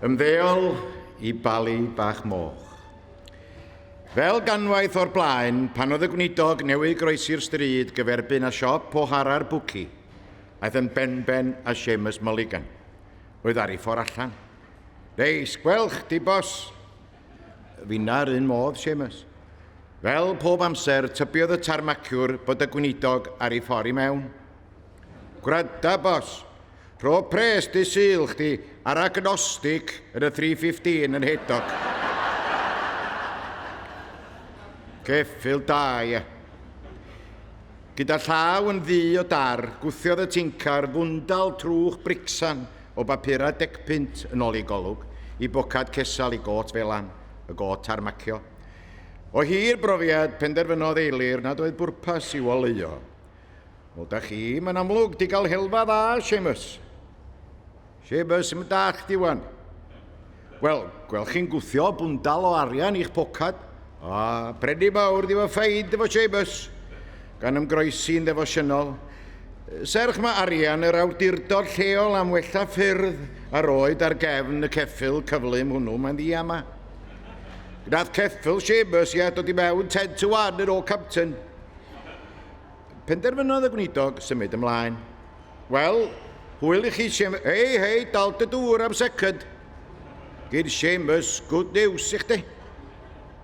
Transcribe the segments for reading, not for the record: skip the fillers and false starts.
Ymddeol i Bali Bach Moch. Fel ganwaith o'r blaen, pan oedd y gweinidog newydd groesi'r stryd gyferbyn â siop O'Hara'r Bwci, aeth yn benben â Seamus Mulligan, oedd ar ei ffordd allan. Neis gweld chdi, bos! Finna'r un modd, Seamus. Fel pob amser, tybiodd y tarmaciwr bod y gweinidog ar ei ffordd i mewn. Gwranda, bos! Rho pres dy Sul chdi ar agnostig yn y 315 yn Hedog. Ceffyl da, ie. Gyda llaw yn ddu o dar, gwthiodd y tincar fwndal trwch bricsan o bapurau decpunt yn ôl ei golwg i bocad cesal i gôt felan, y gôt tarmacio. O hir brofiad, penderfynodd Eilir nad oedd bwrpas i'w oleuo. Wel, da chi, mae'n amlwg, di gael helfa dda, Seamus. Seamus, yn da chdi wan. Wel, gwel chi'n gwthio bwndal o arian i'ch pocad. A, prenni mawr di fo ffeind efo Seamus, gan ymgroesi'n ddefosiynol. Serch mae arian yr awdurdod lleol am wella ffyrdd a roed ar gefn y ceffyl cyflym hwnnw, mae'n ddiama. Gwnaeth ceffyl Seamus, ia, dod i mewn 10 to 1 yn Oakhampton. Penderfynodd y gweinidog symud ymlaen. Wel, hwyl i chi, Seamus. Hei, hei, dal dy dŵr am second. Gyn Seamus, good news i chdi.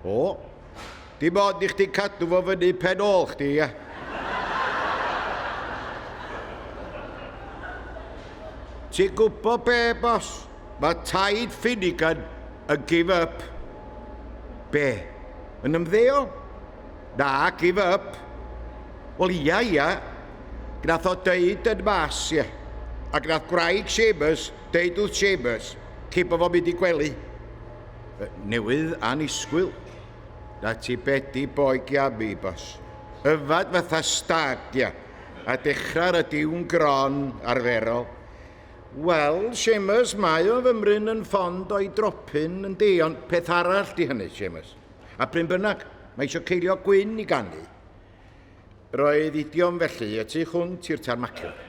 O, dim ond i chdi cadw fo fyny pen ôl chdi, ia. Ti'n gwybod be, bos? Mae taid Finnegan yn give up. Be? Yn ymddeol? Na, give up. Wel, ia, ia. Gnath o deud yn mas, ia. A gnath gwraig Seamus deud wrth Seamus cyn bod fo'n mynd i gwely. Newydd anisgwyl. Na ti bedi boi giami, bos. Yfad fatha stag, ia. A dechrau ar y diwn gron arferol. Wel, Seamus, mae o fymryn yn ffond o'i dropyn, yndi, ond peth arall di hynny, Seamus. A p'run bynnag, mae eisiau ceiliog gwyn i ganu. Roedd idiom felly y tu hwnt i'r tarmaciwr.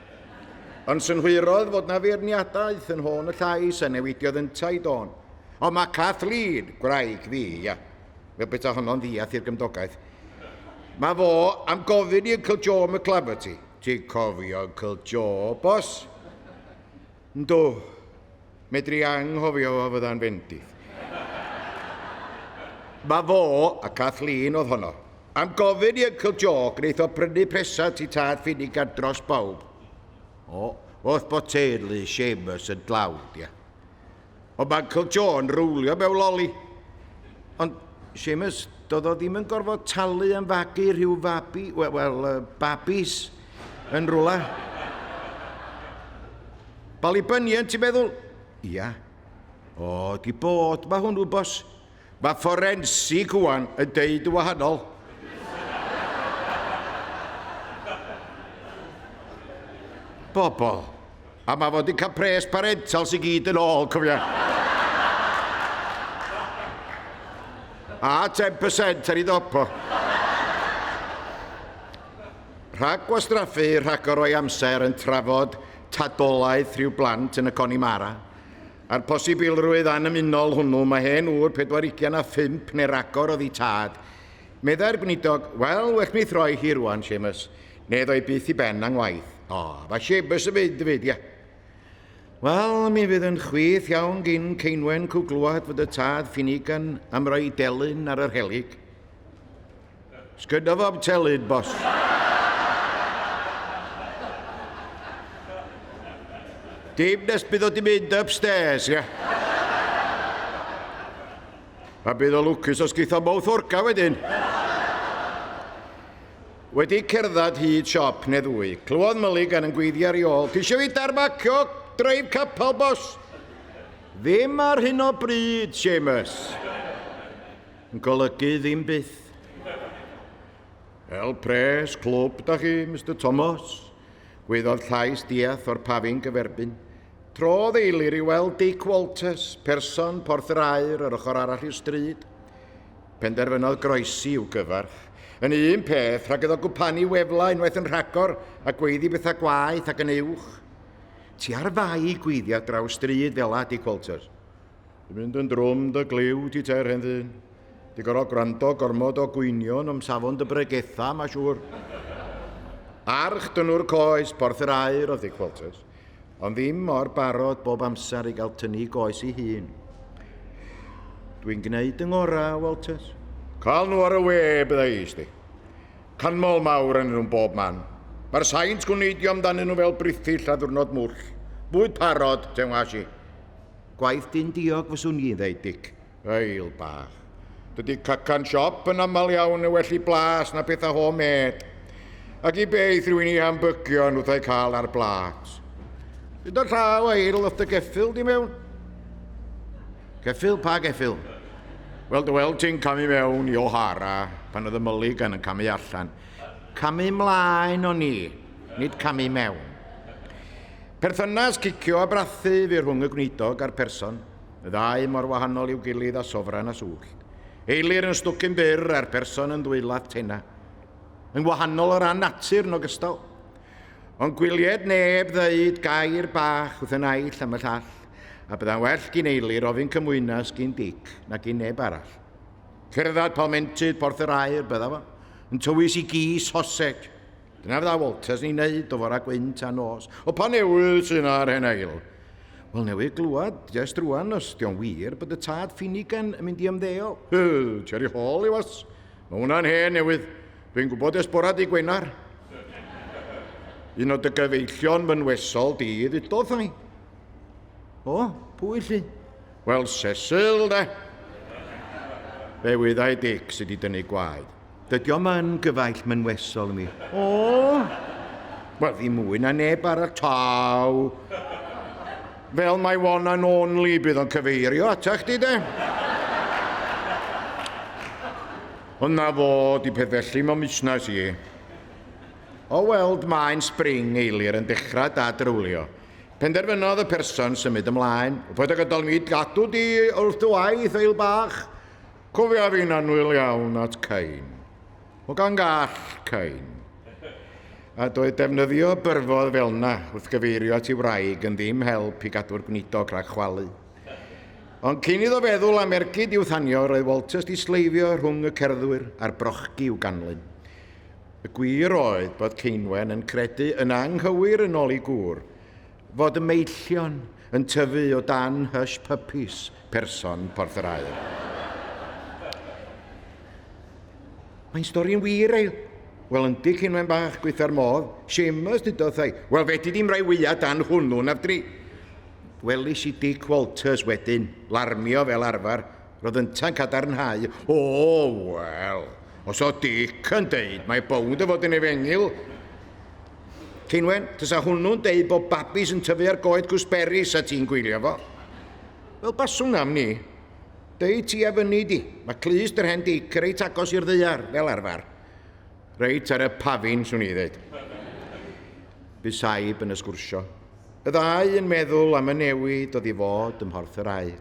Ond synhwyrodd fod na feirniadaeth yn hôn y llais a newidiodd yntau dôn. Ond mae Kathleen, gwraig fi, ia, fel beta honno'n ddiath i'r gymdogaeth, mae fo am gofyn i Uncle Joe McClaverty. Ti'n cofio Uncle Joe, bos? Yndw. Medri anghofio fo fydda'n fendith. Mae fo, a Kathleen oedd honno, am gofyn i Uncle Joe gwneith o prynu presant i tad Finnegan dros bawb. O, wrth bod teulu Seamus yn dlawd, ia. Ond mae Uncle Joe yn rwlio mewn loli. Ond Seamus, doedd o ddim yn gorfod talu am fagu rhyw fabi, wel, well, babis, yn rwla. Ballybunion, ti'n meddwl? Ia. O, di bod mae hwnnw, bos. Mae fforensig wan yn deud y wahanol. Bobol. A mae fod i cael pres parental sy'n gyd yn ôl, cofia. A 10% ar ei dop o. Rhag gwastraffu rhagor o'i amser yn trafod tadolaeth rhyw blant yn y Connemara, a'r posibilrwydd annymunol hwnnw mae hen ŵr 45 neu ragor oedd ei tad, meddai'r gweinidog, Wel, well mi throi hi rwan, Seamus, neu ddoi byth i ben angwaith. O, mae Seamus yn mynd 'fyd, ia. Wel, mi fydd yn chwith iawn gin Ceinwen cwglwad fod y tad Finnegan am roi delyn ar yr helyg. Sgynno fo'm telyn, bos. Dim nes bydd o di mynd upstairs, ia. A bydd o lwcus os geith o mouth orca wedyn. Wedi cerdded hyd siop neu ddwy, clywodd Mulligan yn gweiddi ar ei ôl, Ti eisiau fi darmacio dreif capel, bos? Ddim ar hyn o bryd, Seamus. Yn golygu ddim byth. Hel pres clwb da chi, Mister Thomas, gwaeddodd llais diath o'r pafin gyferbyn. Trodd Eilir i weld Dick Walters, person Porth yr Aur yr ochr arall i'r stryd. Penderfynodd groesi i'w gyfarch. Yn un peth, rhag iddo gwpanu wefla unwaith yn rhagor a gweiddi bethau gwaeth ac yn uwch. Ti ar fai gweiddi ar draws stryd fela, Dick Walters. Dwi'n mynd yn drwm dy gliw ti te'r hen ddyn. Di gorfod gwrando gormod o gwynion am safon dy bregetha, ma siŵr. Arch dynnwr coes, Porth yr Aur oedd Dic Walters, ond ddim mor barod bob amser i gael tynnu goes ei hun. Dwi'n gwneud yng ngorau, Walters. Cael nhw ar y we, bydda i, sti. Canmol mawr arnyn nhw'n bob man. Mae'r saint gwneidio amdanyn nhw fel brithyll a ddwrnod mwll. Bwyd parod, te'n was i. Gwaith dyn diog fyswn i'n ddeud, Dic. Eil bach. Dydy cacan siop yn aml iawn yn well i blas na pethau homemade. Ac i beth rhywun i hambygion wrth eu cael ar blât. Gyda llaw eil wrth dy geffyl di mewn. Ceffyl? Pa geffyl? Wel, dy weld ti'n camu mewn i O'Hara pan oedd y Mulligan yn camu allan. Camu mlaen o'n i, nid camu mewn. Perthynas cicio a brathu fu rhwng y gwneidog a'r person. Y ddau mor wahanol i'w gilydd â sofran a swllt. Eilir yn stwcyn byr a'r person yn ddwylath tena. Yn wahanol o ran natur yn ogystal. Ond gwylied neb ddeud gair bach wrth y naill am y llall, a bydda'n well gin Eilir ofyn cymwynas gin Dic na gin neb arall. Cerdded palmentydd Porth yr Aur bydda fo, yn tywys i gi sosej. Dyna fydda Walters yn ei wneud o fora gwynt a nos. O pa newydd sy'n ar hen ail? Wel, newydd glwad, jest rwan, os dio'n wir, bod y tad Finnegan yn mynd i ymddeol. Hy, Cherry Hall i was. Mae hwnna'n hen newydd. Dwi'n gwybod ers bora di Gwenar. Un o dy gyfeillion mynwesol di ddudodd thai. O, pwy lly? Wel, Cecil, de. Fe wyddai Dic sydd wedi dynnu gwaed. Dydy o'm yn gyfaill mynwesol i mi. O! Wel, ddim mwy na neb arall. Taw! Fel my one and only bydd o'n cyfeirio ata chdi, de. Ond na fo, di peth felly mewn busnes i. O weld maen spring Eilir yn dechrau dadrywlio, penderfynodd y person symud ymlaen. Paid â gadael mi gadw di wrth dy waith, Eil bach. Cofia fi'n annwyl iawn at Cain. O gan gall Cain. A doedd defnyddio byrfodd fel yna wrth gyfeirio at ei wraig yn ddim help i gadw'r gweinidog rhag chwalu. Ond cyn iddo feddwl am ergyd i'w thanio, roedd Walters di sleifio rhwng y cerddwyr a'r brochgi i'w ganlyn. Y gwir oedd bod Ceinwen yn credu yn anghywir yn ôl ei gŵr, fod y meillion yn tyfu o dan hush puppies person Porth yr Aur. Mae'n stori'n wir, ei. Wel, yndi, Ceinwen bach, gweitha'r modd. Seamus, dudodd thai. Wel, fedri di'm rhoi wya dan hwnnw, na fedri. Welis i Dick Walters wedyn, larmio fel arfer. Roedd ynta'n cadarnhau. O, wel, os o Dick yn deud, mae bownd o fod yn efengyl. Ceinwen, tasa hwnnw'n deud bod babis yn tyfu ar goed gwsberis a ti'n gwylio fo. Wel, baswn am ni. Deud ti a fyny di. Mae clust yr hen Dic reit agos i'r ddaear, fel arfer. Reit ar y pafin, swn i ddeud. Bu saib yn y sgwrsio. Y ddau yn meddwl am y newid oedd i fod ym Mhorth yr Aur.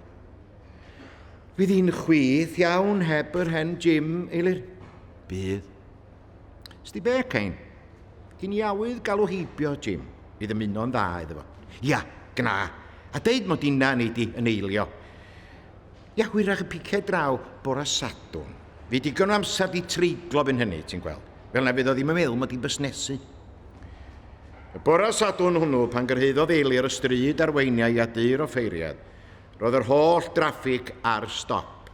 Fydd hi'n chwith iawn heb yr hen Jim, Eilir. Bydd. Sdi be, Cain? Gin i awydd galw heibio, Jim, i ddymuno'n dda iddo fo. Ia, gna. A deud mod inna nei di yn eilio. Ia, hwyrach y piced draw bora Sadwrn. Fi digon o amser di treiglo fyn hynny, ti'n gweld. Fel na fydd o ddim yn meddwl mod i'n busnesu. Y bora Sadwrn hwnnw, pan gyrhaeddodd Eilir y stryd arweiniai at dŷ'r offeiriad, roedd yr holl draffig ar stop.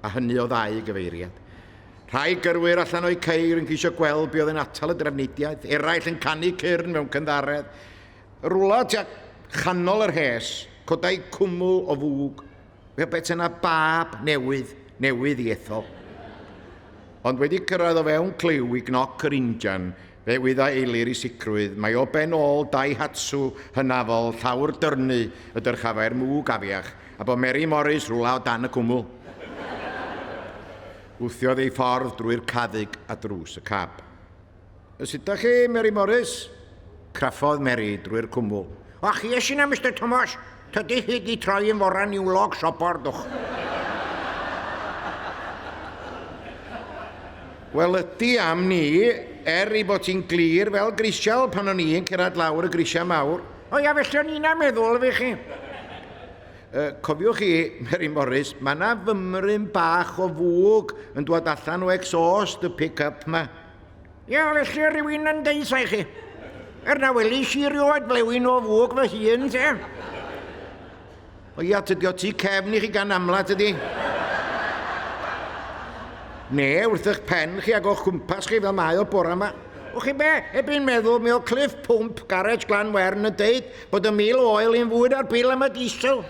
A hynny o ddau gyfeiriad. Rhai gyrwyr allan o'u ceir yn ceisio gweld be oedd yn atal y drafnidiaeth, eraill yn canu cyrn mewn cynddaredd. Rwla tua chanol yr rhes, codai cwmwl o fwg, fel beth yna bab newydd, newydd i ethol. Ond wedi cyrraedd o fewn clyw i gnoc yr injan, fe wyddai Eilir i sicrwydd mai o ben ôl Daihatsu hynafol llawr dyrnu y dyrchafai'r mwg afiach, a bod Mary Morris rwla o dan y cwmwl. Wthiodd ei ffordd drwy'r caddug a drws y cab. Sut da chi, Mary Morris? Craffodd Mary drwy'r cwmwl. O, chi eisiau na, Mr Thomas. Tydi hi di troi yn fora niwlog sobor, dwch. Wel, ydy am ni, er ei bod hi'n glir fel grisial pan o'n i'n cyrraedd lawr y grisiau mawr. O ia, felly o'n i'n meddwl fi chi. Uh, cofiwch chi, Mary Morris, mae yna fymryn bach o fwg yn dod allan o exhaust y pick-up ma. Ia, felly rhywun yn deud i chi. Er na welis i rioed flewyn o fwg fy hun, te. O ia, tydi o tu cefn i chi gan amla, tydi? Ne, wrth eich pen chi ac o'ch cwmpas chi fel mae o bora yma. O chi be, ebyn meddwl, mi o Cliff Pwmp, Garage Glan Wern yn deud bod y mil oil yn fwy na'r bil am y diesel.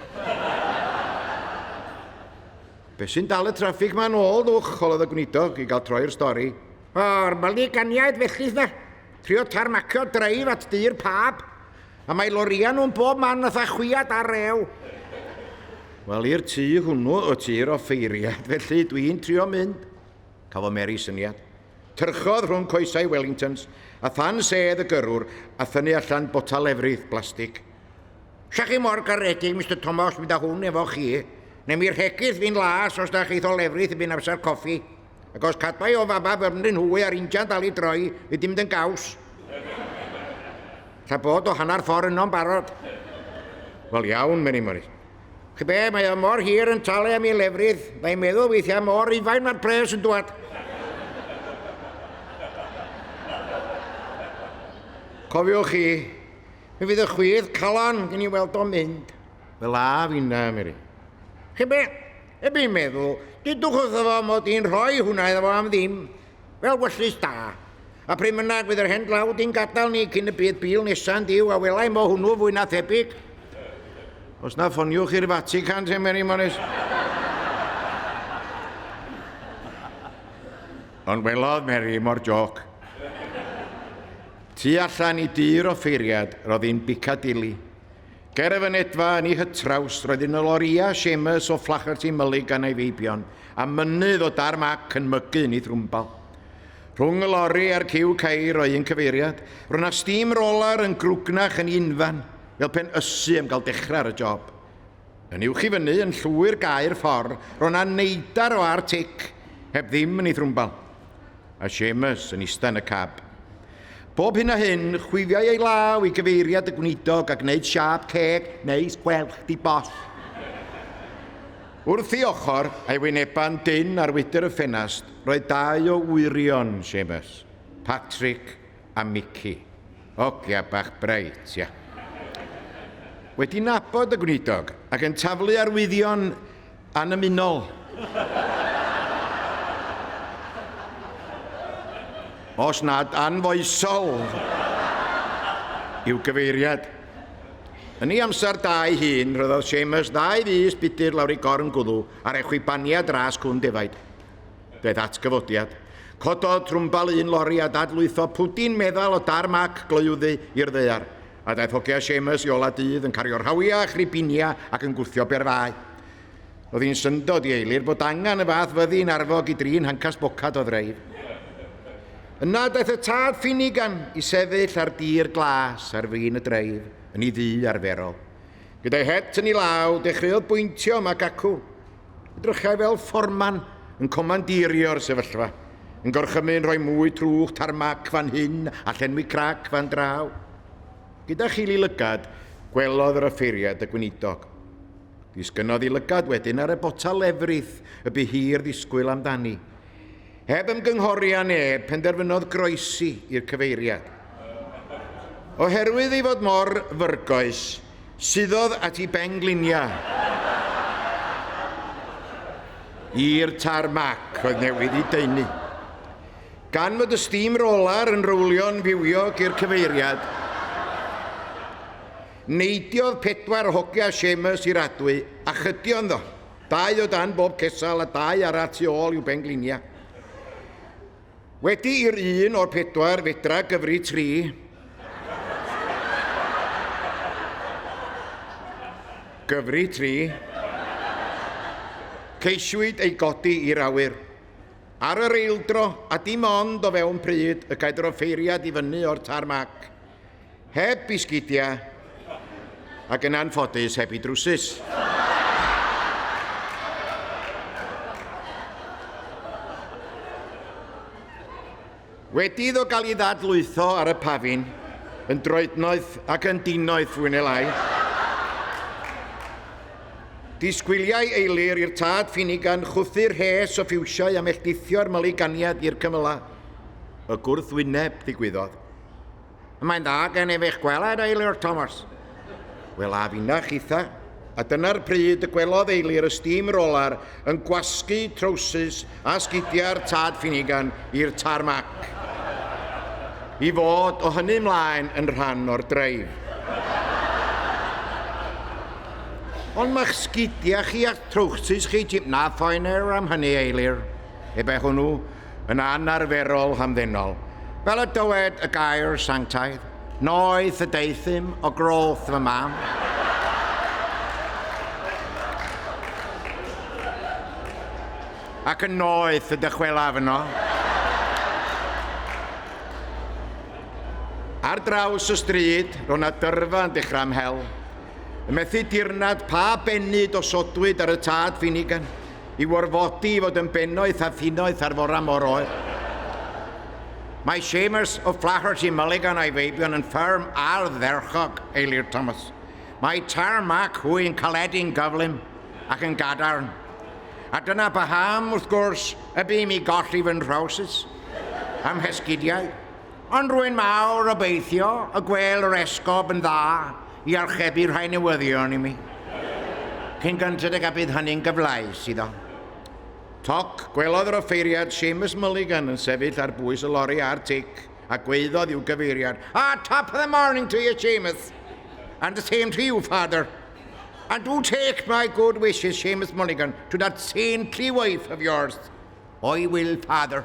Be sy'n dal y traffig ma'n ôl, ddwch, holodd y gweinidog i gael troi'r stori. O'r maluganiaid felly, na. Trio tarmacio dreif at dŷ'r pab. A mae loria nhw'n bob man fatha chwiad ar rew. Wel, i'r tŷ hwnnw, y tŷ'r offeiriad, felly dwi'n trio mynd. Cafodd Mary syniad. Tyrchodd rhwng coesau Wellingtons a than sedd y gyrrwr a thynnu allan botal lefrith blastig. Sa chi mor garedig, Mr Thomas, mynd â hwn efo chi? Neu mi rhegith fi'n las os da chi'th o lefrith i fi'n amser coffi. Ac os cadwai o fama fyrnyn hwy a'r injan dal i droi, fi di mynd yn gaws. Lla bod o hanner ffordd yno'n barod. Wel iawn, Mary Morris. Chi be, mae o mor hir yn talu am ei lefrith. Mae'n meddwl weithiau mor ifain mae'r pres yn dwad. Cofiwch chi, mi fydd y chwith calon gen i weld o'n mynd. Wel a finna, Mary. Chi be, erbyn meddwl, dudwch wrtho fo mod i'n rhoi hwnna iddo fo am ddim. Fel wyllys da. A pryd bynnag fydd yr hen dlawd i'n gadael ni cyn y bydd bil nesa'n diw a welai mo hwnnw fwy na thebyg. Os na ffoniwch i'r Vatican, te Mary Morris. Ond welodd Mary mor joc. Tu allan i dŷ'r offeiriad, roedd hi'n Piccadilly. Ger y fynedfa yn ei hytraws, roedd un o loria Seamus o Flaherty Mulligan a'i feibion, a mynydd o darmac yn mygu yn ei thrwmbal. Rhwng y lori a'r cyw ceir oedd un cyfeiriad, roedd 'na steam roller yn grwgnach yn unfan, fel pe'n ysu am gael dechrau ar y job. Yn uwch i fyny, yn llwyr gau'r ffordd, roedd 'na neidar o ar tic, heb ddim yn ei thrwmbal. A Seamus yn ista yn y cab. Bob hyn a hyn, chwifiai ei law i gyfeiriad y gweinidog a gwneud siâp ceg neis gweld chdi boss. Wrth ei ochr, a'i wyneba'n dynn ar wydr y ffenast, roedd dau o wyrion Seamus, Patrick a Mickey. Ogia bach breit, ia. Wedi nabod y gweinidog ac yn taflu arwyddion Annymunol. Os nad anfoesol i'w gyfeiriad. Yn ei amser da ei hun, rhoddodd Seamus ddau fys budur lawr ei gorn gwddw ar ei chwibaniad ras cwn defaid. Daeth atgyfodiad. Cododd trwmbal un lori a dadlwytho pwdin meddal o darmac gloywddu i'r ddaear, a daeth hogia Seamus i ola dydd yn cario rhawiau a chribinia ac yn gwthio berfau. Roedd hi'n syndod i Eilir bod angen y fath fyddin arfog i drin hancas bocad o ddreif. Yna daeth y tad Finnegan i sefyll ar dir glas ar fin y dreif yn ei ddu arferol. Gyda'i het yn ei law, dechreuodd bwyntio yma ac acw. Edrychai fel fforman yn comandirio'r sefyllfa, yn gorchymyn rhoi mwy trwch tarmac fan hyn a llenwi crac fan draw. Gyda chili lygad, gwelodd yr offeiriad y gweinidog. Disgynnodd ei lygad wedyn ar y botel lefrith y bu hir ddisgwyl amdani. Heb ymgynghori â neb, penderfynodd groesi i'r cyfeiriad. Oherwydd ei fod mor fyrgoes, suddodd at ei bengliniau i'r tarmac oedd newydd ei daenu. Gan fod y steam roller yn rowlio'n fywiog i'r cyfeiriad, neidiodd pedwar o hogia Seamus i'r adwy a chydio ynddo, dau o dan bob cesal a dau arall tu ôl i'w bengliniau. Wedi i'r un o'r pedwar fedra gyfri tri, gyfri tri, ceisiwyd ei godi i'r awyr. Ar yr eildro, a dim ond o fewn pryd, y gaed yr offeiriad i fyny o'r tarmac. Heb i sgidiau, ac yn anffodus heb i drwsus. Wedi iddo gael ei ddadlwytho ar y pafin, yn droednoeth ac yn dinoeth fwy neu lai, Disgwyliai Eilir i'r tad Finnegan chwythu'r rhes o ffiwsiau a melltithio'r myliganiad i'r cymylau. Y gwrthwyneb ddigwyddodd. Y mae'n dda gennyf eich gweled, Eilir Thomas. Wel, a finna chitha. A dyna'r pryd y gwelodd Eilir y steam roller yn gwasgu trowsus a sgidiau'r tad Finnegan i'r tarmac. I fod o hynny mlaen yn rhan o'r dreif. Ond mae'ch sgidiau chi a'ch trowsus chi, Jim... Na phoener am hynny, Eilir, ebe hwnnw, yn anarferol hamddenol. Fel y dywed y gair sanctaidd, noeth y deuthum o groth fy mam. Ac yn noeth y dychwelaf yno. Ar draws y stryd, roedd 'na dyrfa yn dechrau ymhel. Yn methu dirnad pa bennyd osodwyd ar y tad Finnegan. I'w orfodi i fod yn bennoeth a thinoeth ar fora mor oer. Mae Seamus O'Flaherty Mulligan a'i feibion yn fferm ardderchog, Eilir Thomas. Mae tarmac hwy yn caledu'n gyflym ac yn gadarn. A dyna paham, wrth gwrs, y bu i mi golli fy nhrowsus a'm hesgidiau. Ond rwy'n mawr obeithio y gwêl yr esgob yn dda i archebu rhai newyddion i mi, cyn gynted ag a bydd hynny'n gyfleus iddo. Toc, gwelodd yr offeiriad Seamus Mulligan yn sefyll ar bwys y lori a'r tic, a gwaeddodd i'w gyfeiriad, Ah, top of the morning to you, Seamus, and the same to you, Father. And do take my good wishes, Seamus Mulligan, to that saintly wife of yours. I will, Father.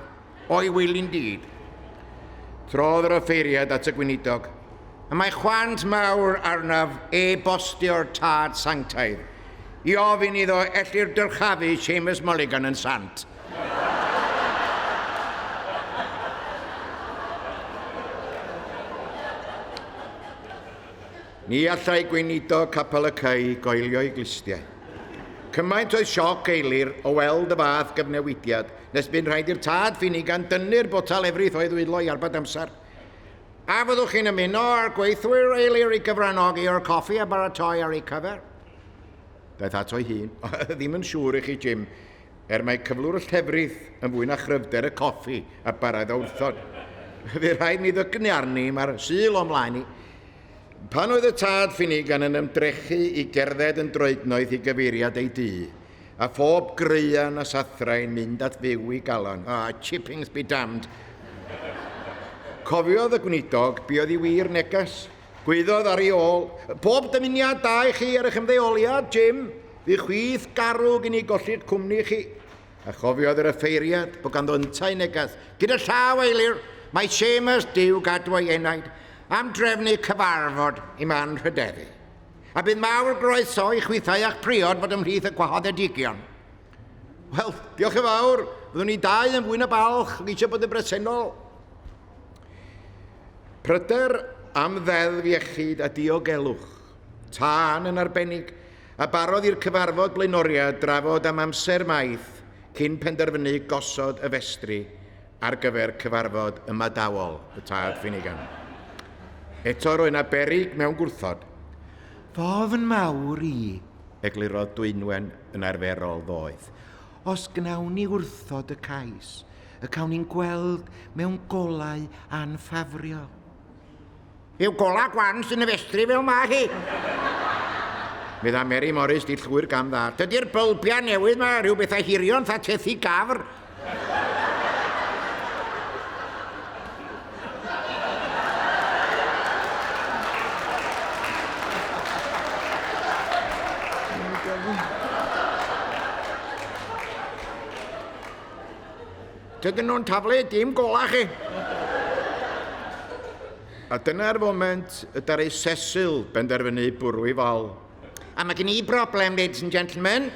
I will indeed. Trodd yr offeiriad at y gweinidog. Y mae chwant mawr arnaf e-bostio'r tad sanctaidd i ofyn iddo ellir dyrchafu Seamus Mulligan yn sant. Ni allai gweinidog Capel y Cei goelio'i glustiau. Cymaint oedd sioc Eilir o weld y fath gyfnewidiad nes bu'n rhaid i'r tad Finnegan dynnu'r botel lefrith o'i ddwylo i arbed amser. A fyddwch chi'n ymuno â'r gweithwyr Eilir i gyfranogi o'r coffi a baratoi ar eu cyfer? Daeth ato'i hun. Ddim yn siŵr i chi, Jim, er mae cyflwr y llefrith yn fwy na chryfder y coffi a baraidd o wrthod. Fydd rhaid ni ddygnu arni, mae'r Sul o mlaen i. Pan oedd y tad Finnegan yn ymdrechu i gerdded yn droednoeth i gyfeiriad ei dŷ, a phob graean a sathrai'n mynd at fyw i galon, Ah, chippings be damned. Cofiodd y gweinidog be oedd i wir neges. Gwaeddodd ar ei ôl, Pob dymuniad da i chi ar eich ymddeoliad, Jim. Fu chwith garw gen i golli'ch cwmni chi. A chofiodd yr offeiriad bod ganddo yntau neges. Gyda llaw, Eilir, mae Seamus, Duw gadw ei enaid, am drefnu cyfarfod i'm anrhydeddu. A bydd mawr groeso i chwithau a'ch priod fod ymhlith y gwahoddedigion. Wel, diolch yn fawr. Fyddwn ni dau yn fwy na balch yn eisiau bod yn bresennol. Pryder am ddeddf iechyd a diogelwch. Tân yn arbennig. A barodd i'r cyfarfod blaenoriaid drafod am amser maith cyn penderfynu gosod y festri ar gyfer cyfarfod ymadawol y Tad Finnegan. Eto roedd 'na beryg mewn gwrthod. F'ofn mawr i, eglurodd Dwynwen yn arferol ddoeth, os gnawn ni wrthod y cais, y cawn ni'n gweld mewn golau anffafriol. Yw gola gwan sy'n y festri fel ma hi. Medda Mary Morris di llwyr gam dda. Dydy'r bylbiau newydd ma rhyw bethau hirion tha tethi gafr. Dydyn nhw'n taflu dim gola chi. A dyna'r foment y daru Cecil benderfynu bwrw i fol. A mae gen i broblem, ladies and gentlemen,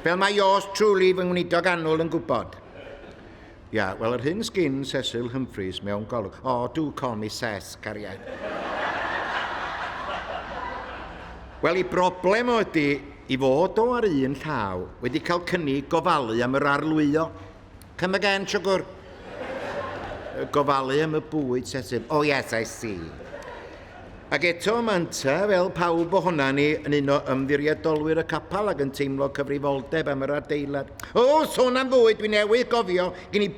fel mae yours truly fy ngweinidog annwyl yn gwybod. Ia, wel yr hyn sgin Cecil Humphreys mewn golwg. Oh, do call me Ces, cariad. Wel, i broblem o ydy i fod o ar un llaw wedi cael cynnig gofalu am yr arlwyo. Come again, siwgr. Gofalu am y bwyd, Cecil. Oh, yes, I see. Ac eto mae ynta, fel pawb ohona ni, yn un o ymddiriedolwyr y capel ac yn teimlo cyfrifoldeb am yr adeilad. O, sôn am fwyd, dwi newydd gofio, gen i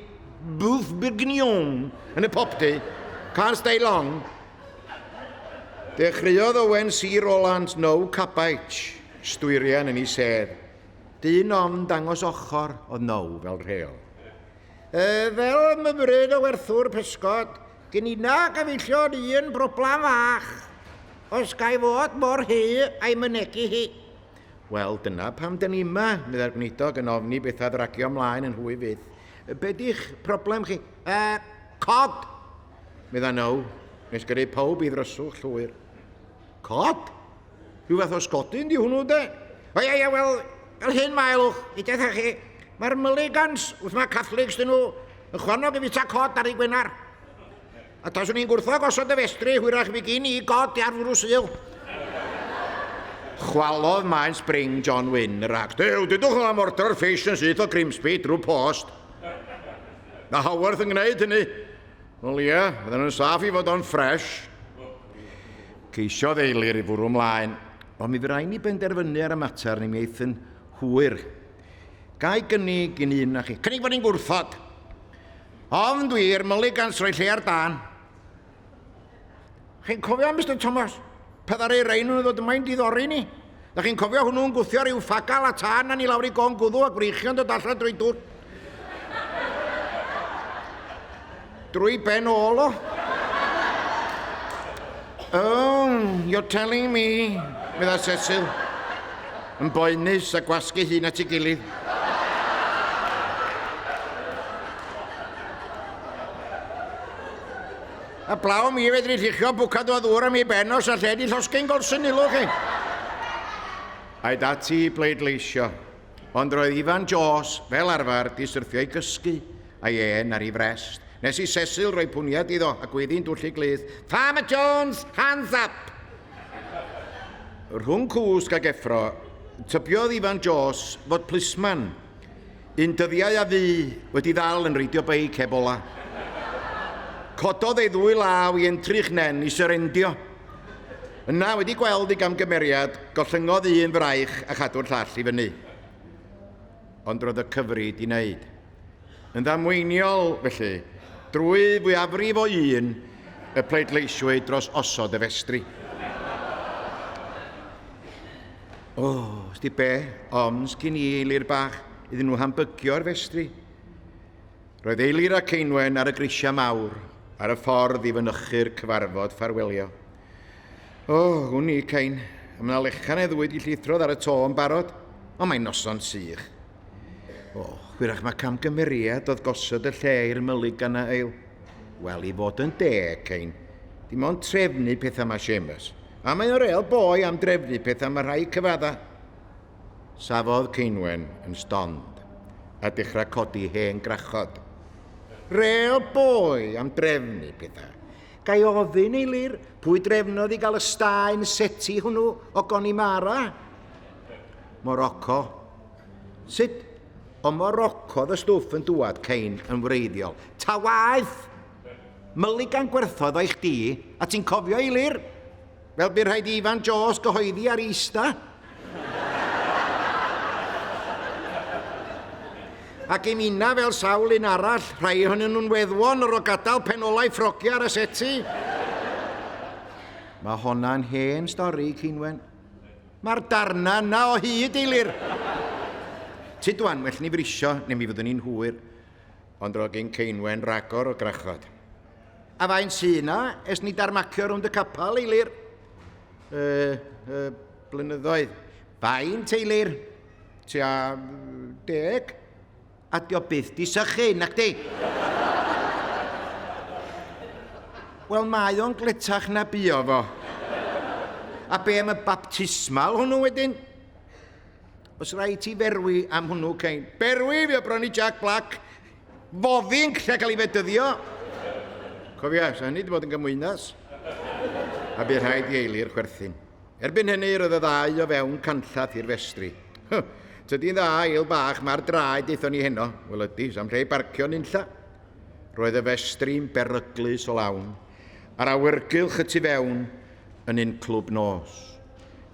boeuf bourguignon yn y popty. Can't stay long. Dechreuodd Owen C. Rowlands No Cabbage, stwyrian yn ei sedd. Dyn ofn dangos ochr oedd Now fel rheol. Fel myfyryn o werthwr pysgod, gen inna gyfeillion un broblam fach. Os ga i fod mor hy a'i mynegi hi. Wel, dyna pam dyn ni yma, meddai'r gweinidog yn ofni bethau ddragio mlaen yn hwy fyth. Be di'ch problem chi? Cod! Meddai Now, nes gyrru pawb i ddryswch llwyr. Cod? Rhyw fath o sgodyn di hwnnw, de? O ia, ia, wel, fel hyn mae lwch, i detha chi, mae'r Mulligans, wrth mae Catholics dyn nhw, yn chwannog i fita cod ar ei Gwener. A taswn i'n gwrthod gosod y festri, hwyrach mi gyn i god ar fwrw Sul. Chwalodd maen spring John Wynn y rag. Dew, dudwch nhw am ordro'r fish yn syth o Grimsby drwy post. Na Haworth yn gwneud hynny. Wel ie, fydden nhw'n saff i fod o'n ffresh. Ceisiodd Eilir i fwrw ymlaen, ond mi fydd ni benderfynu ar y mater ni mi eith yn hwyr. Ga i gynnig un un na chi? Cynnig bod ni'n gwrthod. Ofn dwi i'r Mulligans roi lle ar dân. Chi'n cofio, Mister Thomas, pe ddaru rei nhw'n ddod yma i'n diddori ni? Da chi'n cofio hwnnw'n gwthio rhyw ffagal a tân a ni lawr i gôn gwddw a gwreichio'n dod allan drwy dwll. Drwy ben ôl o. Oh, you're telling me, medda Cecil, yn boenus a gwasgu hun at ei gilydd. A blaw mi fedri lluchio bwcad o ddŵr am ei ben os a lle di llosgi'n golsyn ilw chi. Aed ati i bleidleisio, ond roedd Ifan Jones, fel arfer, di syrthio i gysgu, a'i ên ar ei frest, nes i Cecil roi pwniad iddo a gweiddi'n dwll ei glust, Farmer Jones, hands up! Rhwng cwsg ac effro, tybiodd Ifan Jones fod plisman Un dyddiau a fu, wedi ddal yn reidio beic heb ola. Cododd ei ddwy law i entrych nen i syrendio. Yna, wedi gweld ei gamgymeriad, gollyngodd un fraich a chadw'r llall i fyny. Ond roedd y cyfri di wneud. Yn ddamweiniol, felly, drwy fwyafrif o un, y pleidleisiwyd dros osod y festri. O, sti be, oms gyn i Eilir bach, iddyn nhw hambygio'r festri. Roedd Eilir a Ceinwen ar y grisiau mawr, ar y ffordd i fynychu'r cyfarfod ffarwelio. O, wn i, Cain, a mae 'na lechan neu ddwy 'di llithrodd ar y to yn barod, ond mae'n noson sych. O, hwyrach mae camgymeriad oedd gosod y lle i'r Mulligan a Eil. Wel, i fod yn deg, Cain, dim ond trefnu pethau mae Seamus. A mae o'n rêl boi am drefnu pethau, mae rhaid cyfadda. Safodd Ceinwen yn stond a dechrau codi hen grachod. Rêl boi am drefnu pethau. Ga i ofyn, Eilir, pwy drefnodd i gael y staen seti hwnnw o Gonimara? Morocco. Sut? O Morocco oedd y stwff yn dŵad, Cain, yn wreiddiol. Ta waeth! Mulligan gwerthoedd o i chdi, a ti'n cofio, Eilir? Fel bu rhaid i Ifan Jones gyhoeddi ar Easter. Ac i minna fel sawl un arall, rhai ohonyn nhw'n weddwon o'r o gadael penolau ffrogiau ar y seti. Mae honna'n hen stori, Ceinwen. Mae'r darna yna o hyd, Eilir. Tyd wan, well ni frisio, neu mi fyddwn ni'n hwyr. Ond roedd gen Ceinwen ragor o grachod. A faint sy 'na ers ni darmacio rownd y capel, Eilir? Uh, uh, blynyddoedd. Faint, Eilir? Tua deg. A dio byth di sychu, nac di? Wel, mae o'n gletach na buo fo. A be am y baptismal hwnnw wedyn? Os rhaid ti ferwi am hwnnw, Cain. Berwi, fi o bron i Jack Black. Foddi'n lle cael ei fedyddio. Cofia, sa hynny wedi bod yn gymwynas. A bu rhaid i Eilir chwerthin. Erbyn hynny, roedd y ddau o fewn canllath i'r festri. Tydi'n dda, Eil bach, mae'r draed aethon ni heno. Wel ydy, sa'm lle i barcio nunlla. Roedd y festri'n beryglus o lawn, a'r awyrgylch y tu fewn yn un clwb nos.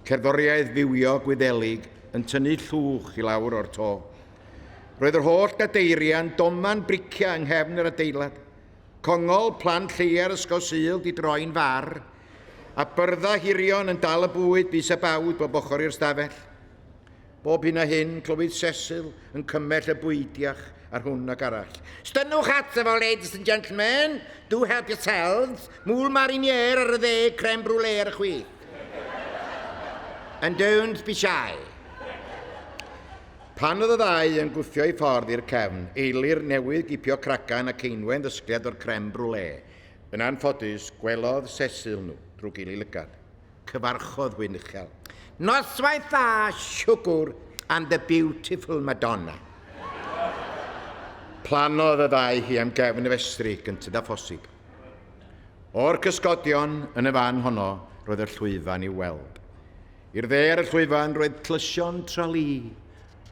Cerddoriaeth fywiog Gwyddelig yn tynnu llwch i lawr o'r to. Roedd yr holl gadeiriau'n doman briciau yng nghefn yr adeilad. Congol plant lleia'r Ysgol Sul 'di droi'n far, a byrddau hirion yn dal y bwyd bys a bawd bob ochr i'r stafell. Bob hyn a hyn, clywyd Cecil yn cymell y bwydiach ar hwn ac arall. Stynnwch ato fo, ladies and gentlemen. Do help yourselves. Moule marinière ar y dde, crème brûlée ar y chwith. And don't be shy. Pan oedd y ddau yn gwthio eu ffordd i'r cefn, Eilir newydd gipio cracan a Ceinwen ddysgliad o'r crème brûlée. Yn anffodus, gwelodd Cecil nhw drwy gil ei lygad. Cyfarchodd hwy'n uchel. Noswaith dda, siwgwr, and the beautiful Madonna. Plannodd y ddau hi am gefn y festri gynted â phosib. O'r cysgodion yn y fan honno roedd y llwyfan i'w weld. I'r dde ar y llwyfan roedd tlysion Tralee,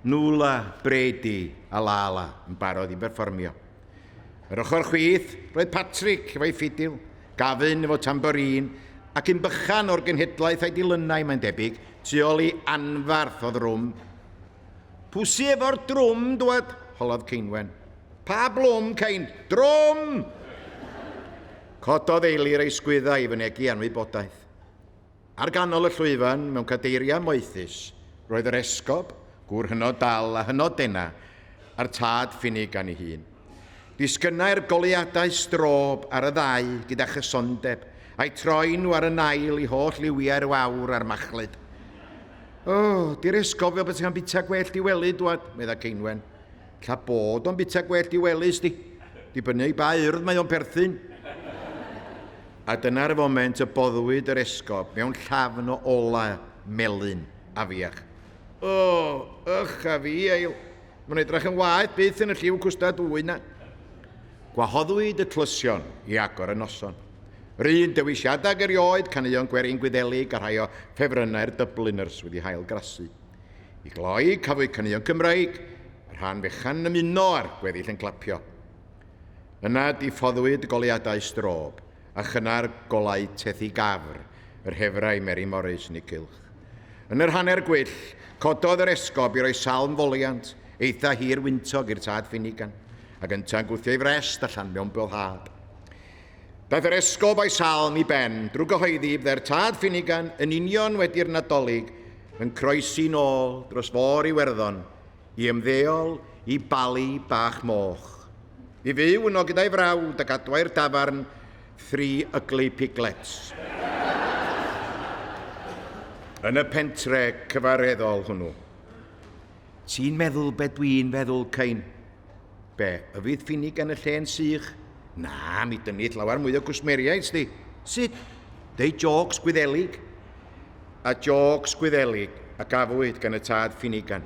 Nuala, Brady a Lala yn barod i berfformio. Yr ochr chwith, roedd Patrick efo'i ffidil, Gavin efo tambourine, ac un bychan o'r genhedlaeth a'i dilynai, mae'n debyg, tu ôl i anfarth o ddrwm. Pwsi efo'r drwm, dwad? holodd Ceinwen. Pa blwm, Cain? Drwm! Cododd Eilir ei sgwyddau i fynegi anwybodaeth. Ar ganol y llwyfan, mewn cadeiriau moethus, roedd yr esgob, gŵr hynod dal a hynod dena, a'r tad Finnegan ei hun. Disgynnai'r goleuadau strob ar y ddau gyda chysondeb, a'u troi nhw ar y nail i holl liwiau'r wawr a'r machlud. O, di'r esgob fel petai'n bita gwellt i wely, dwad, medda Ceinwen. Lla bod o'n bita gwellt i wely, sdi. Dibynnu i ba urdd mae o'n perthyn. A dyna'r foment y boddwyd yr esgob mewn llafn o olau melyn afiach. O, ych a fi, Eil. Mae'n edrych yn waeth byth yn y lliw cwstard wy 'na. Gwahoddwyd y tlysion i agor y noson. Yr un dewisiadau ag erioed, caneuon gwerin Gwyddelig a rhai o ffefrynnau'r Dubliners wedi hail grasu. I gloi, cafwyd caneuon Cymraeg, y rhan fechan yn ymuno a'r gweddill yn clapio. Yna diffoddwyd goleuadau strob, a chynnau'r golau tethi gafr, yr hefrau Mary Morris yn eu cylch. Yn yr hanner gwyll, cododd yr esgob i roi salm foliant eitha hir wyntog i'r tad Finnegan, ac yntau'n gwthio ei frest allan mewn boddhad. Daeth yr esgob a'i salm i ben drwy gyhoeddi byddai'r tad Finnegan yn union wedi'r Nadolig yn croesi'n ôl dros fôr Iwerddon i ymddeol i Bali Bach Moch, i fyw yno gyda'i frawd ac adwair dafarn Three Ugly Piglets. Yn y pentre cyfareddol hwnnw. Ti'n meddwl be dwi'n feddwl, Cain? Be, y fydd Finnegan y lle'n sych? Na, mi dynnith lawer mwy o gwsmeriaid, sdi. Sut? Deud jôcs Gwyddelig. A jôcs Gwyddelig a gafwyd gan y tad Finnegan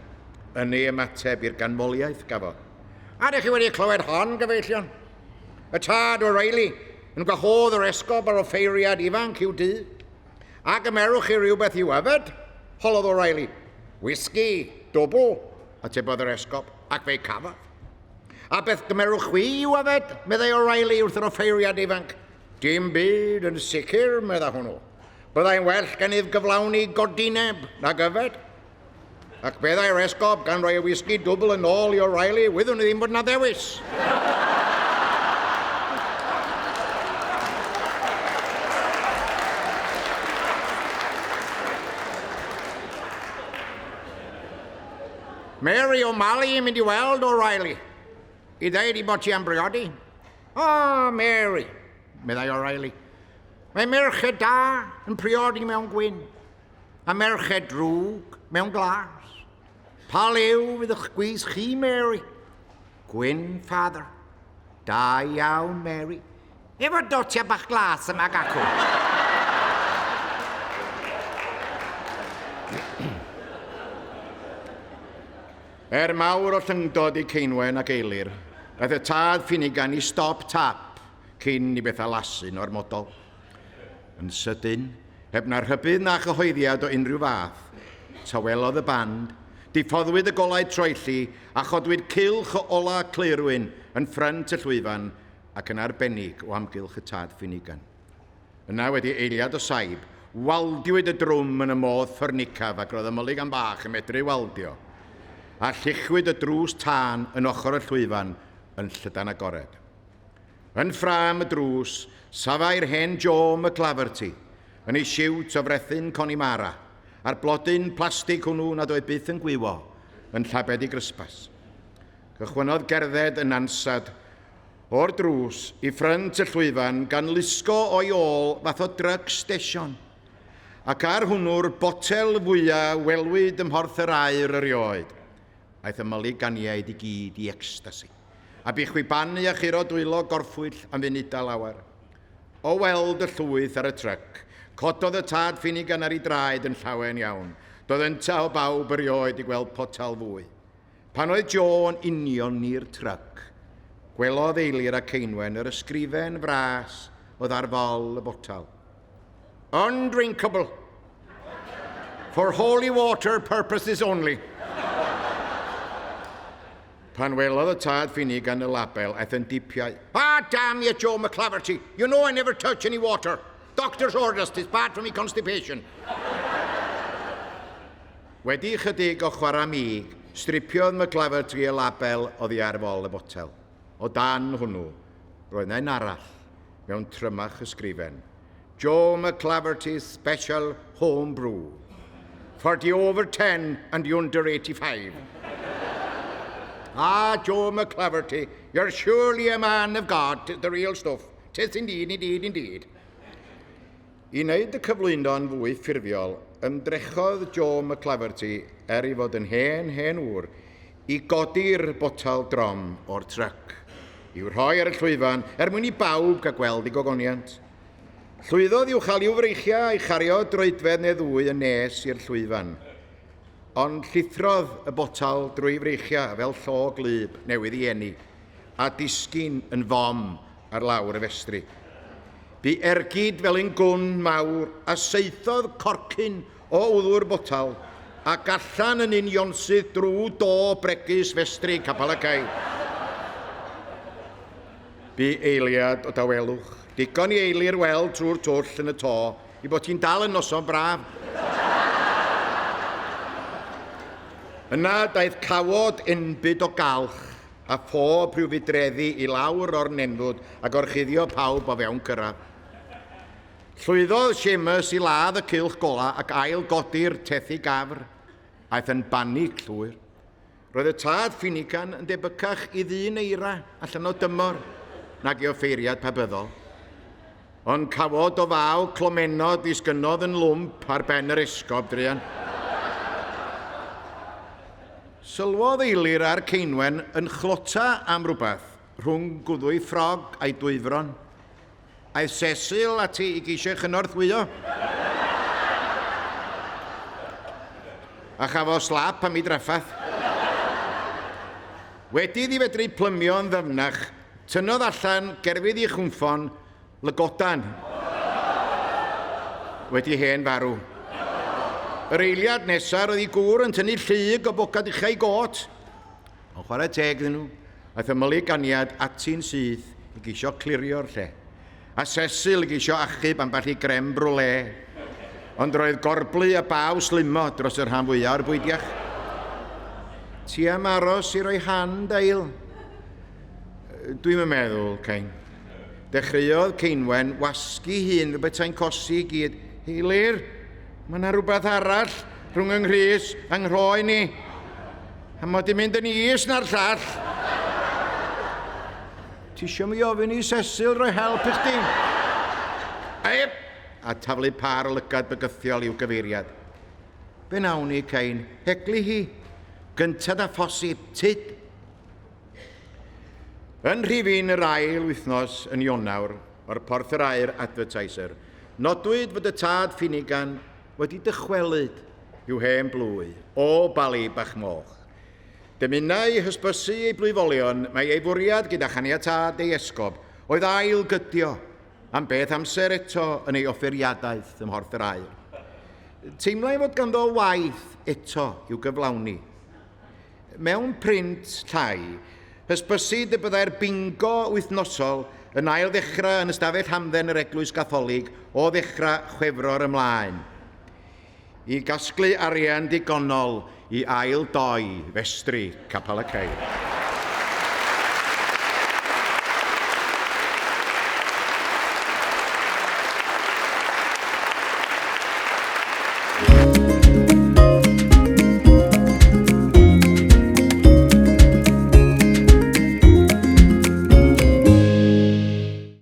yn ei ymateb i'r ganmoliaeth gafodd. A ydych chi wedi clywed hon, gyfeillion? Y tad O'Reilly yn gwahodd yr esgob a'r offeiriad ifanc i'w dŷ. A gymerwch chi rywbeth i'w yfed? holodd O'Reilly. Whisky, dwbl, atebodd yr esgob, ac fe'i cafodd. A beth gymerwch chwi i'w yfed? meddai O'Reilly wrth yr offeiriad ifanc. Dim byd yn sicr, medda hwnnw. Byddai'n well gennyf gyflawni godineb nag yfed. Ac meddai'r esgob, gan roi y wisgi dwbl yn ôl i O'Reilly, wyddwn i ddim bod 'na ddewis. Mary O'Malley yn mynd i weld O'Reilly. I ddeud i bod ti am briodi. O, oh, Mary, meddai O'Reilly. Mae merched da yn priodi mewn gwyn, a merched drwg mewn glas. Pa liw fydd eich gwys chi, Mary? Gwyn, father. Da iawn, Mary. Efo dotiau bach glas yma ac acw. Er mawr o llyngdod i Ceinwen ac Eilir, daeth y tad Finnegan i stop tap cyn i bethau lasu'n ormodol. Yn sydyn, heb na rhybudd na chyhoeddiad o unrhyw fath, tawelodd y band, diffoddwyd y golau troelli a chodwyd cylch o ola claerwyn yn ffrynt y llwyfan ac yn arbennig o amgylch y tad Finnegan. Yna, wedi eiliad o saib, Waldiwyd y drwm yn y modd ffyrnicaf ac roedd y Mulligan bach yn medru waldio, a lluchwyd y drws tân yn ochr y llwyfan yn llydan agored. Yn ffrâm y drws, safai'r hen Joe McClaverty yn ei siwt o frethyn Connemara, a'r blodyn plastig hwnnw nad oedd byth yn gwywo, yn llabed ei grysbas. Cychwynnodd gerdded yn ansad o'r drws i ffrynt y llwyfan gan lusgo o'i ôl fath o dryc stesion, ac ar hwnnw'r botel fwya welwyd ym Mhorth yr Aur erioed. Aeth y myliganiaid i gyd i ecstasi, a bu chwibanu a churo dwylo gorffwyll am funudau lawer. O weld y llwyth ar y tryc, cododd y tad Finnegan ar ei draed yn llawen iawn. Doedd ynta o bawb erioed 'di gweld potel fwy. Pan oedd Jo yn unioni'r tryc, gwelodd Eilir a Ceinwen yr ysgrifen fras oedd ar fol y botel. Undrinkable. For holy water purposes only. Pan welodd y tad Finnegan y label, aeth yn dipiau. Ah, damn you, Joe McClaverty. You know I never touch any water. Doctor's orders, 'tis bad for me constipation. Wedi ychydig o chwarae mig, stripiodd McClaverty y label oddi ar fol y botel. O dan hwnnw, roedd 'na un arall, mewn trymach ysgrifen. Joe McClaverty's Special Home Brew. For the over 10 and the under 85. Ah, Joe McClaverty, you're surely a man of God, 'tis the real stuff. 'Tis indeed, indeed, indeed. I wneud y cyflwyno'n fwy ffurfiol, ymdrechodd Joe McClaverty, er ei fod yn hen, hen ŵr, i godi'r botel drom o'r tryc, i'w rhoi ar y llwyfan er mwyn i bawb gael gweld ei gogoniant. Llwyddodd i'w chael i'w freichiau a'i chario droedfedd neu ddwy yn nes i'r llwyfan. Ond llithrodd y botel drwy freichiau fel llo gwlyb newydd ei eni, a disgyn yn fom ar lawr y festri. Bu ergyd fel un gwn mawr a saethodd corcyn o wddw'r botal ac allan yn unionsyth drwy do bregus festri Capel y Cae. Bu eiliad o dawelwch, digon i Eilir weld trwy'r twll yn y to i bod hi'n dal yn noson braf. Yna daeth cawod enbyd o galch a phob rhyw fudreddi i lawr o'r nenfwd a gorchuddio pawb o fewn cyrraedd. Llwyddodd Seamus i ladd y cylch gola ac ail godi'r tethi gafr. Aeth yn banig llwyr. Roedd y tad Finnegan yn debycach i ddyn eira allan o dymor nag i offeiriad pabyddol. Ond cawod o faw clomennod ddisgynnodd yn lwmp ar ben yr esgob, druan. Sylwodd Eilir ar Ceinwen yn chlota am rywbeth rhwng gwddw ei ffrog a'i dwyfron. Aeth Cecil ati i geisio ei chynorthwyo. A chafodd slap am ei drafferth. Wedi iddi fedru plymio yn ddyfnach, tynnodd allan gerfydd ei chwnffon, lygodan. Wedi hen farw. Yr eiliad nesaf roedd ei gŵr yn tynnu llug o bocad ucha ei got. Ond chwarae teg iddyn nhw, aeth ymylu ganiad ati'n syth i geisio clirio'r lle. A Cecil i geisio achub ambell i grem brûlée. Ond roedd gorblu a baw slymo dros y rhan fwyaf o'r bwydiach. Ti am aros i roi hand, Ail? Dwi'm yn meddwl, Cain. Dechreuodd Ceinwen wasgu hun fel petai'n cosi i gyd. Eilir, mae yna rhywbeth arall rhwng yng nghrys a nghroen i. A mod i'n mynd yn is na'r llall. Ti isio mi ofyn i Cecil roi help i chdi? Eip! A taflu pâr o lygad bygythiol i'w gyfeiriad. Be nawn ni, Cain? Heglu hi. Gyntad â phosib, tyd. Yn rhifyn yr ail wythnos yn Ionawr o'r Porth yr Aur Advertiser, nodwyd fod y tad Finnegan wedi dychwelyd i'w hen blwy o Bali Bach Moch. Dymunai hysbysu ei blwyfolion mai ei fwriad gyda chaniatâd ei esgob oedd ail gydio am beth amser eto yn ei offeiriadaeth ym Mhorth yr Aur. Teimlai fod ganddo waith eto i'w gyflawni. Mewn print llai, Hysbysid y byddai'r bingo wythnosol yn ail ddechrau yn ystafell hamdden yr Eglwys Gatholig o ddechrau Chwefror ymlaen, i gasglu arian digonol i ail doi festri Capel y Ceir.